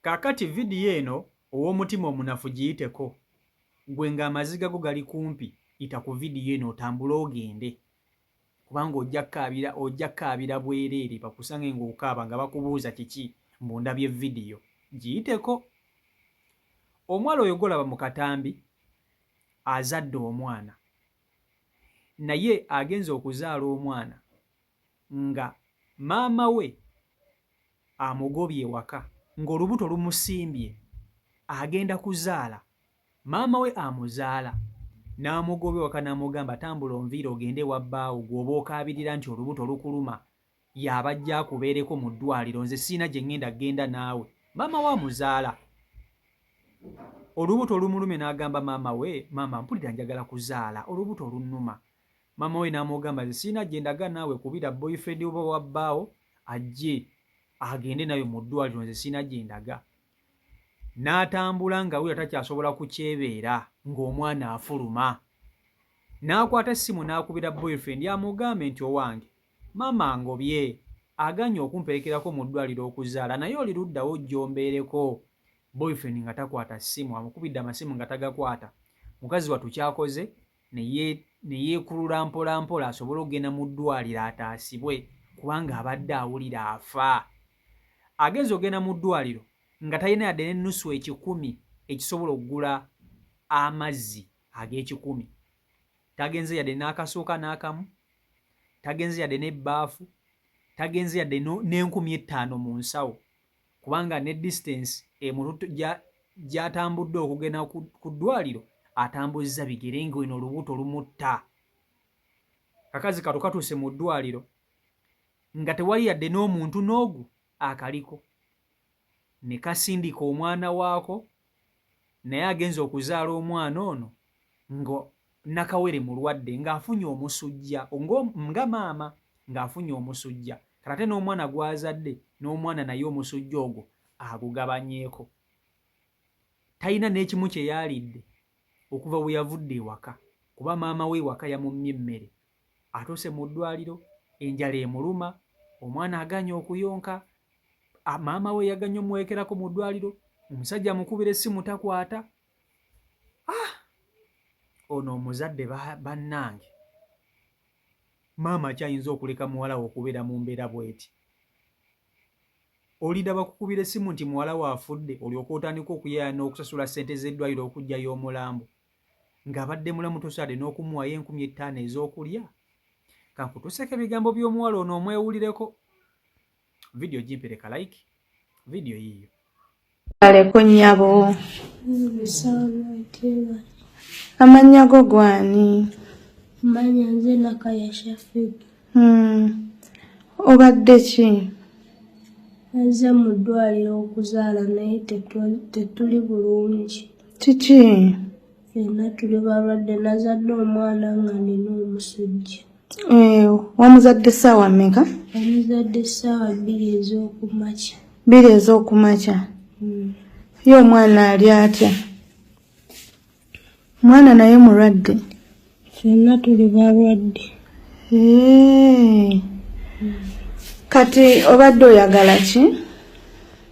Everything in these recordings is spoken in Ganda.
Kaakati vidiyo eno ow'omutima omunafu giyiteko. Ggwe ng'amaziga go gali kumpi yita ku vidiyo eno otambule ogende kubanga ojja kukaabira ojja kukaabira bwereere bakusange ng'okaaba nga bakubuuza kiki mbu ndabye vidiyo. Giyiteko. Omuwala oyo gw'olaba mu katambi azadde omwana naye agenze okuzaala omwana nga maama we amugobye ewaka ng'olubuto lumusimbye agenda kuzaala, maama we amuzaala n'amugoba ewaka n'amugamba tambula onviire ogende ewa bbaawo gw'oba okaabirira nti olubuto lukuluma y'aba ajja akubeereko mu ddwaaliro nze sirina gye ŋŋenda genda naawe. Maama we amuzaala olubuto lumulumye n'agamba maama we, maama mpulira njagala kuzaala olubuto lunnuma. Maama we n'amugamba nze sirina gye ndaga naawe kubira boyfriend wo oba wa bbaawo ajje agende nawe mu ddwaliro nze sirina gye ndaga. N'atambula nga wulira takyasobola kukyebeera ng'omwana afuluma. N'akwata essimu n'akubira boyfriend amugambe nti owange maama angobye aganye okumperekerako mu ddwaliro okuzaala naye oli luddawa ojje ombeereko. Boyfriend nga takwata ssimu amukubidde amasimu nga tagakwata. Mukazi wattu ky'akoze ne yeekulula mpolampola asobole okugenda mu ddwaaliro ataasibwe kubanga abadde awulira afa. Agenze okugenda mu ddwaaliro nga talina yadde n'ennusu ekikumi ekisobola okugula amazzi ag'ekikumi. Tagenze yadde n'akasuuka n'akamu, tagenze yadde n'ebbaafu, tagenze yadde n'enkumi ettaano mu nsawo. Kubanga ne distance emututte gy'atambudde okugenda ku ddwaliro atambuzza bigere ng'eno olubuto lumutta. Kakazi katu katuuse mu ddwaliro nga tewali yadde n'omuntu n'ogu akaliko ne kasindika omwana waako naye agenze okuzaala omwana ono nga nakawere mulwadde ng'afunye omusujja nga maama ng'afunye omusujja kati ate n'omwana gw'azadde n'omwana naye omusujja ogwo agugabanyeeko. Talina n'ekimu kye yaalidde okuva bwe yavudde ewaka kuba maama we ewaka yamummye emmere. Atuuse mu ddwaliro enjala emuluma, omwana agaanye okuyonka, maama we yaganye omuwerekerako mu ddwaliro, omusajja amukubira essimu takwata. Ah! Ono omuzadde bannange maama akyayinza okuleka muwala we okubeera mu mbeera bw'eti? Olinda bakukubira essimu nti muwala wo afudde olyoke otandike okuyaaya n'okusasula ssente z'eddwaliro okuggyayo omulambo? Ng'abadde mulamu tosaadde n'okumuwayo 5000 ez'okulya? Kankutuuseeko ebigambo by'omuwala ono omwewulireko. Vidiyo gimpere ka like, vidiyo yiiyo. Aleko nnyabo. Amannya go gwani? Amannya nze Nakaya Shafik. Obadde ki? Nze mu ddwaliro okuzaala naye tetuli bulungi. Kiki? Ffenna tuli balwadde nazadde omwana nga nina omusujja. Eh, wamuzadde ssaawa mmeka? Namuzadde ssaawa 2 ez'okumakya. 2 ez'okumakya? Ye omwana ali atya? Omwana naye mulwadde? Ffenna tuli balwadde. Eh. Kati obadde oyagala ki?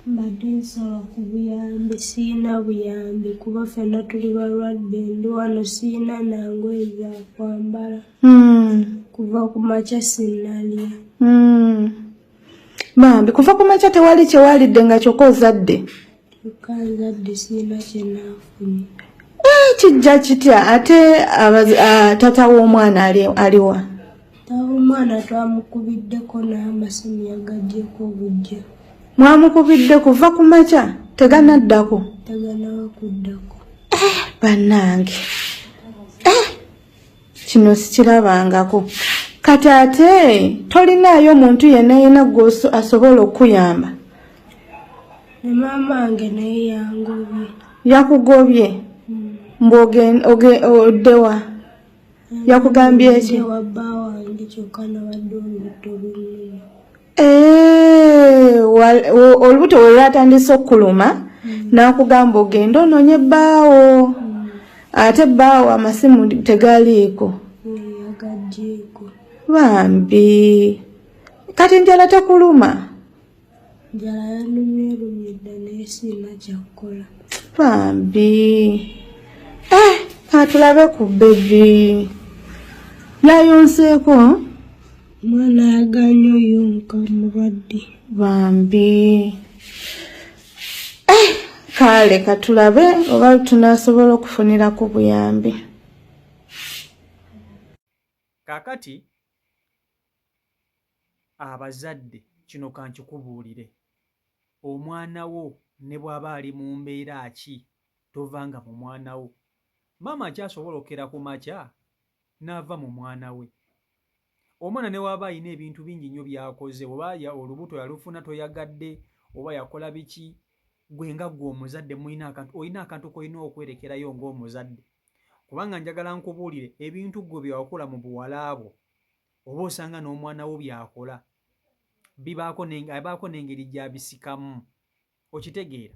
Mbadde nsaba ku buyambi, siyina buyambi kuba ffenna tuli balwadde, ndi wano siyina na ngoye za kwambala. Kuva ku makya sinnalya. Bambi kuva ku makya tewali kye walidde nga kyokka ozadde? Kyokka nzadde sirina kye naafunye. Eh, kijja kitya ate taata w'omwana aliwa? Taata w'omwana twamukubiddeko naye amasimu yagaggyeko buggya. Mwamukubidde kuva ku makya teganaddako? Teganaba kuddako. Eh, bannange. Eh, kino sikirabangako. Kati ate tolinaayo muntu yenna yenna gwe asobola okukuyamba? Ne maama wange naye yangobye. Yakugobye? Mbu oddewa? Yakugambye ki? Wa bba wange kyokka nabadde olubuto lunnuma. Eh, olubuto we lwatandise okukuluma n'akugamba ogende onoonye bbaawo. Ate bbaawo amasimu tegaliiko. Yagaggyeko. Bambi. Kati enjala tekuluma? Njala yannumye erumye dda naye sirina kyakukola. Bambi. Eh, katulabe ku baby. Yayonseeko? Omwana yagaanye oyonka mulwadde. Bambi. Eh, kale katulabe oba tunasobola okufunirako obuyambi. Kaakati abazadde kino kankikubuulire, omwana wo ne bw'aba ali mu mbeera ki tovanga mu mwana wo. Maama akyasobola okukera ku makya n'ava mu mwana we. Omwana ne w'aba alina ebintu bingi nnyo by'akoze oba olubuto yalufuna toyagadde oba yakola biki, gwe nga ggwe omuzadde mulina akantu olina akantu k'olina okwerekerayo ng'omuzadde. Kubanga njagala nkubuulire ebintu ggwe bye wakola mu buwala bwo oba osanga n'omwana wo by'akola bibaako abaako n'engeri gy'abisikamu. Okitegeera?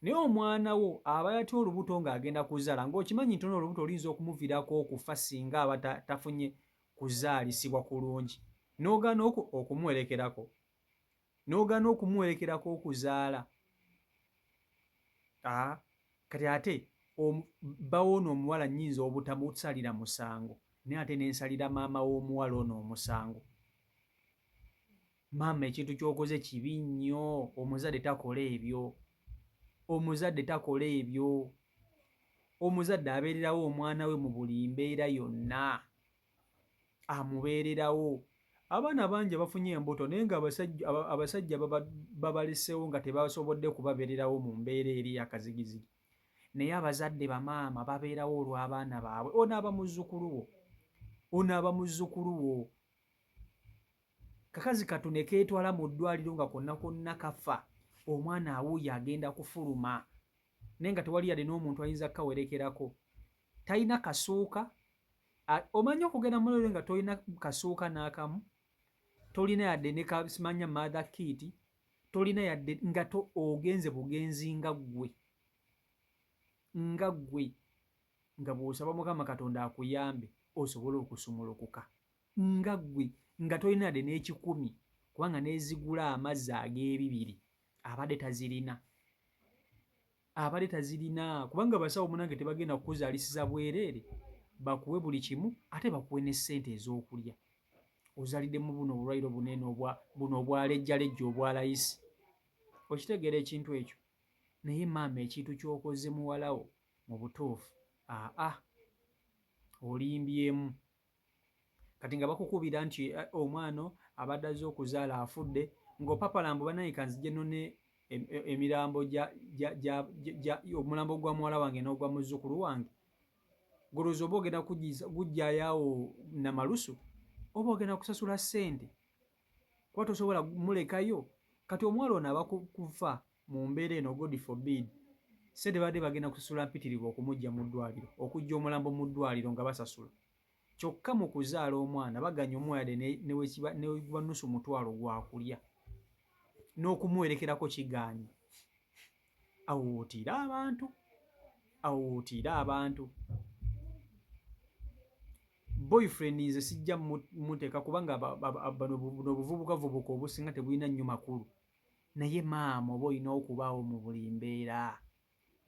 Naye omwana wo aba yatya olubuto ng'agenda kuzaala ng'okimanyi nti ono olubuto luyinza okumuviirako okufa singa aba tafunye kuzaalisibwa kulungi n'ogaana okumuwerekerako n'ogaana okumuwerekerako okuzaala. Aa kati ate bba w'ono omuwala nnyinza obutamusalira musango naye ate ne nsalira maama w'omuwala ono omusango. Maama ekintu ky'okoze kibi nnyo, omuzadde takola ebyo. Omuzadde takola ebyo. Omuzadde abeererawo omwana we mu buli mbeera yonna. Amubeererawo. Abaana bangi abafunye embuto naye nga abasajja babaleseewo nga tebasobodde kubabeererawo mu mbeera eri ey'akazigizigi. Naye abazadde bamaama babeerawo olw'abaana baabwe. Onaaba muzzukulu wo. Onaaba muzzukulu wo. Kakazi kattu ne keetwala mu ddwaliro nga konna konna kafa, omwana awuuyo agenda kufuluma naye nga tewali yadde n'omuntu ayinza kukawerekerako. Talina kasuuka, omanyi okugenda mu ddwaliro nga tolina kasuuka n'akamu, tolina yadde ne ka simanya mother kit, tolina yadde nga to ogenze bugenzi nga ggwe, nga ggwe nga bw'osaba Mukama Katonda akuyambe osobole okusumulukuka. Nga ggwe nga tolina yadde n'ekikumi kubanga n'ezigula amazzi ag'ebibiri abadde tazirina. Abadde tazirina kubanga abasawo munange tebagenda kukuzaalisiza bwereere bakuwe buli kimu ate bakuwe ne ssente ez'okulya. Ozaalidde mu buno obulwaliro bunene obwa buno obwa lejjalejja obwa layisi. Okitegeera ekintu ekyo? Naye maama ekintu ky'okoze muwala wo mu butuufu aa olimbyemu. Kati nga bakukubira nti eh, omwana abadde azze okuzaala afudde ng'opapala mbu banange kanzije none emirambo omulambo gwa muwala wange n'ogwa muzzukulu wange golooza oba ogenda gujjayo awo namalusu oba ogenda kusasula ssente kuba tosobola mulekayo kati omuwala ono aba kufa mu mbeera eno God forbid ssente babadde bagenda kusasula mpitirivu okumujja mu ddwaliro okujja omulambo mu ddwaliro nga basasula Kyokka mu kuzaala omwana baganye omuwa yadde neweguba nusu mutwalo gwakulya n'okumuwerekerako kigaanye. Awo wootiira abantu, awo wootiira abantu. Boyfriend nze sijja muteeka kubanga bano buno obuvubukavubuka obusinga tebulina nnyo makulu. Naye maama oba olina okubaawo mu buli mbeera.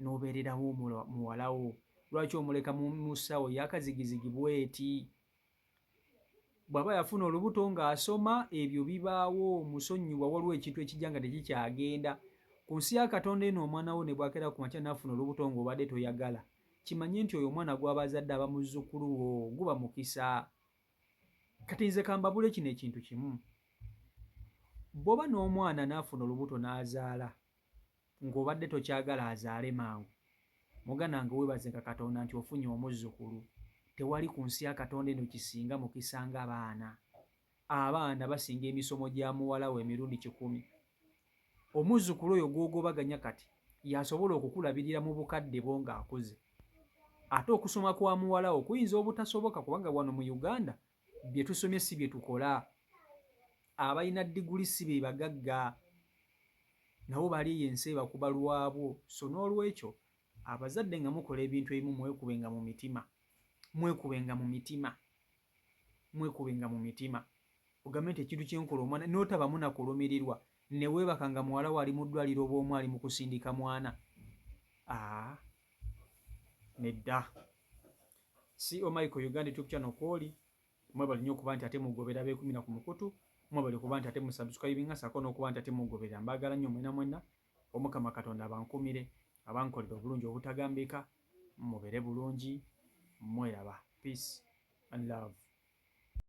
N'obeererawo muwala wo. Lwaki omuleka mu ssawo ey'akazigizigi bw'eti? Bw'aba yafuna olubuto ng'asoma, ebyo bibaawo, musonyiwa. Waliwo ekintu ekijja nga tekikyagenda. Ku nsi ya Katonda eno omwana wo ne bw'akeera ku makya n'afuna olubuto ng'obadde toyagala, kimanye nti oyo omwana gw'aba azadde aba muzzukulu wo, guba mukisa. Kati nze kambabule kino ekintu kimu. Bw'oba n'omwana n'afuna olubuto n'azaala, ng'obadde tokyagala azaale mangu, muganda wange weebazenga Katonda nti ofunye omuzzukulu. Tewali ku nsi ya Katonda eno kisinga mukisa nga baana. Abaana basinga emisomo gya muwala wo emirundi kikumi. Omuzzukulu oyo gw'ogobaganya kati y'asobola okukulabirira mu bukadde bwo ng'akuze. Ate okusoma kwa muwala wo kuyinza obutasoboka kubanga wano mu Uganda bye tusomye si bye tukola. Abalina ddiguli si be bagagga. Nabo bali eyo ensi ebakuba lwabwo. So n'olwekyo abazadde nga mukola ebintu ebimu mwekubenga mu mitima. Mwekubenga mu mitima. Mwekubenga mu mitima. Ogambe nti ekintu kye nkola omwana n'otabamu na kulumirirwa. Ne weebaka nga muwala wo ali mu ddwaliro obw'omu ali mu kusindika mwana. Aa nedda. CO Michael Uganda YouTube channel kwoli mwebale nnyo okuba nti ate mugobera beekumira ku mukutu mwebale okuba nti ate musubscribinga sako n'okuba nti ate mugoberera mbaagala nnyo mwena mwena omukama katonda abankumire abankolere obulungi obutagambika mubeere bulungi mweraba peace and love.